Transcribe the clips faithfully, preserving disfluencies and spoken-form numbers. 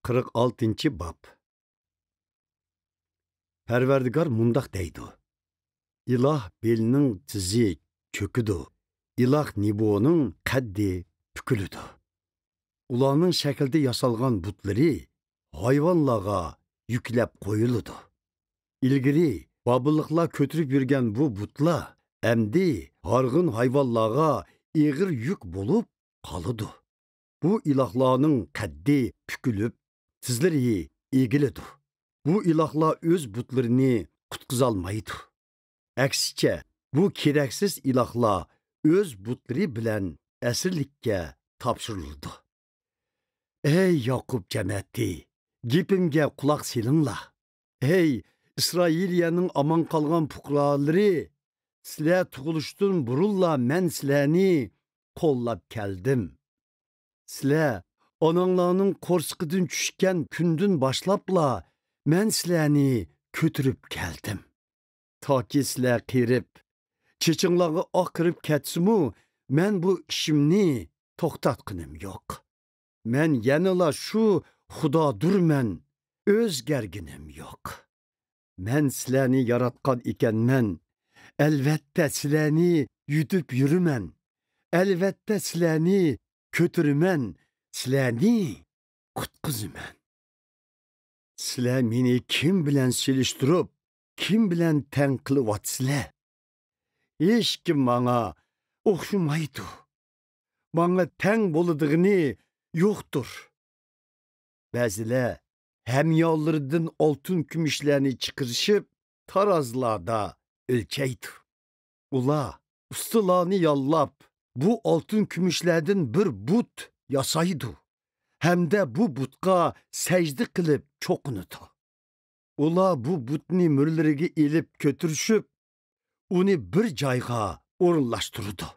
قىرىق ئالتىنچى باب. پەرۋەردىگار مۇنداق دەيدۇ: «ئىلاھ بېلنىڭ تىزى چۆكىدۇ، ئىلاھ نېبونىڭ قەددى پۈكۈلىدۇ. ئۇلارنىڭ شەكلىدە ياسالغان بۇتلىرى ھايۋانلارغا يۈكلەپ قويۇلىدۇ. ئىلگىرى بابىللىقلار كۆتۈرۈپ يۈرگەن بۇ بۇتلار ئەمدى ھارغىن ھايۋانلارغا ئېغىر يۈك بولۇپ قالىدۇ. بۇ ئىلاھلارنىڭ قەددى پۈكۈلۈپ، تىزلىرى ئېگىلىدۇ. بۇ ئىلاھلار ئۆز بۇتلىرىنى قۇتقۇزالمايدۇ. ئەكسىچە، بۇ كېرەكسىز ئىلاھلار ئۆز بۇتلىرى بىلەن ئەسىرلىككە تاپشۇرۇلىدۇ. ئەي ياقۇپ جەمەتى، گېپىمگە قۇلاق سېلىڭلار. ئەي ئىسرائىلىيەنىڭ ئامان قالغان پۇقرالىرى، سىلەر تۇغۇلۇشتىن بۇرۇنلا مەن سىلەرنى قوللاپ كەلدىم. سىلەر ئاناڭلارنىڭ قورسىقىدىن چۈشكەن كۈندىن باشلاپلا مەن سىلەرنى كۆتۈرۈپ كەلدىم. تاكى سىلەر قېرىپ، چېچىڭلارغا ئاق كىرىپ كەتسىمۇ، مەن بۇ ئىشىمنى توختاتقىنىم يوق. مەن يەنىلا شۇ خۇدادۇرمەن، ئۆزگەرگىنىم يوق. مەن سىلەرنى ياراتقان ئىكەنمەن. ئەلۋەتتە، سىلەرنى يۈدۈپ يۈرىمەن. ئەلۋەتتە، سىلەرنى كۆتۈرىمەن، سىلەرنى قۇتقۇزىمەن. سىلەر مېنى كىم بىلەن سېلىشتۇرۇپ، كىم بىلەن تەڭ قىلىۋاتىسىلەر؟ ھېچكىم ماڭا ئوخشىمايدۇ. ماڭا تەڭ بولىدىغىنى يوقتۇر. بەزىلەر ھەميانلىرىدىن ئالتۇن كۈمۈشلەرنى چىقىرىشىپ، تارازىلاردا ئۆلچەيدۇ. ئۇلار ئۇستىلارنى ياللاپ، بۇ ئالتۇن كۈمۈشلەردىن بىر بۇت ياسايدۇ ھەمدە بۇ بۇتقا سەجدە قىلىپ چوقۇنىدۇ. ئۇلار بۇ بۇتنى مۈرىلىرىگە ئېلىپ كۆتۈرۈشۈپ، ئۇنى بىر جايغا ئورۇنلاشتۇرىدۇ.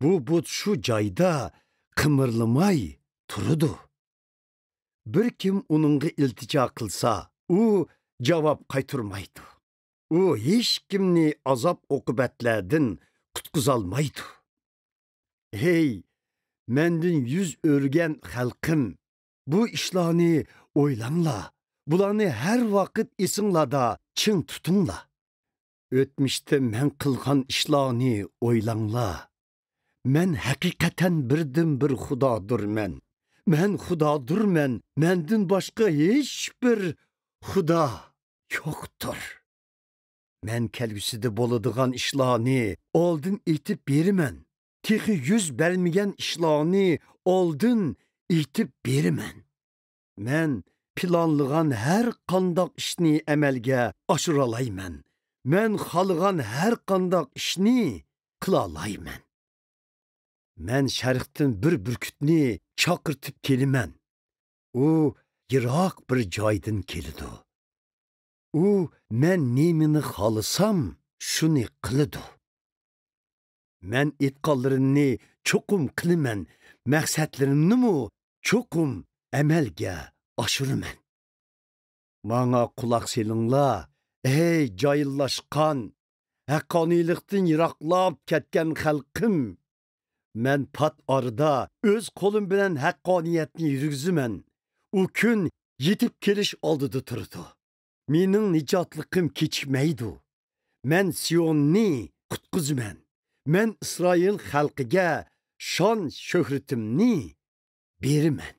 بۇ بۇت شۇ جايدا قىمىرلىماي تۇرىدۇ. بىر كىم ئۇنىڭغا ئىلتىجا قىلسا، ئۇ جاۋاب قايتۇرمايدۇ. ئۇ ھېچكىمنى ئازاب-ئوقۇبەتلەردىن قۇتقۇزالمايدۇ. ھەي، مەندىن يۈز ئۆرۈگەن خەلقىم، بۇ ئىشلارنى ئويلاڭلار، بۇلارنى ھەر ۋاقىت ئېسىڭلاردا چىڭ تۇتۇڭلار. ئۆتمۈشتە مەن قىلغان ئىشلارنى ئويلاڭلار. مەن ھەقىقەتەن بىردىنبىر خۇدادۇرمەن. مەن خۇدادۇرمەن، مەندىن باشقا ھېچبىر خۇدا يوقتۇر. مەن كەلگۈسىدە بولىدىغان ئىشلارنى ئالدىن ئېيتىپ بېرىمەن. تېخى يۈز بەرمىگەن ئىشلارنى ئالدىن ئېيتىپ بېرىمەن. مەن پىلانلىغان ھەر قانداق ئىشنى ئەمەلگە ئاشۇرالايمەن. مەن خالىغان ھەر قانداق ئىشنى قىلالايمەن. مەن شەرقتىن بىر بۈركۈتنى چاقىرتىپ كېلىمەن. ئۇ يىراق بىر جايدىن كېلىدۇ. ئۇ مەن نېمىنى خالىسام، شۇنى قىلىدۇ. مەن ئېيتقانلىرىمنى چوقۇم قىلىمەن، مەقسەتلىرىمنىمۇ چوقۇم ئەمەلگە ئاشۇرىمەن. ماڭا قۇلاق سېلىڭلار، ئەي جاھىللاشقان، ھەققانىيلىقتىن يىراقلاپ كەتكەن خەلقىم! مەن پات ئارىدا ئۆز قولۇم بىلەن ھەققانىيەتنى يۈرگۈزىمەن. ئۇ كۈن يېتىپ كېلىش ئالدىدا تۇرىدۇ. مېنىڭ نىجاتلىقىم كېچىكمەيدۇ. مەن سىيوننى قۇتقۇزىمەن. مەن ئىسرائىل خەلقىگە شان-شۆھرىتىمنى بېرىمەن.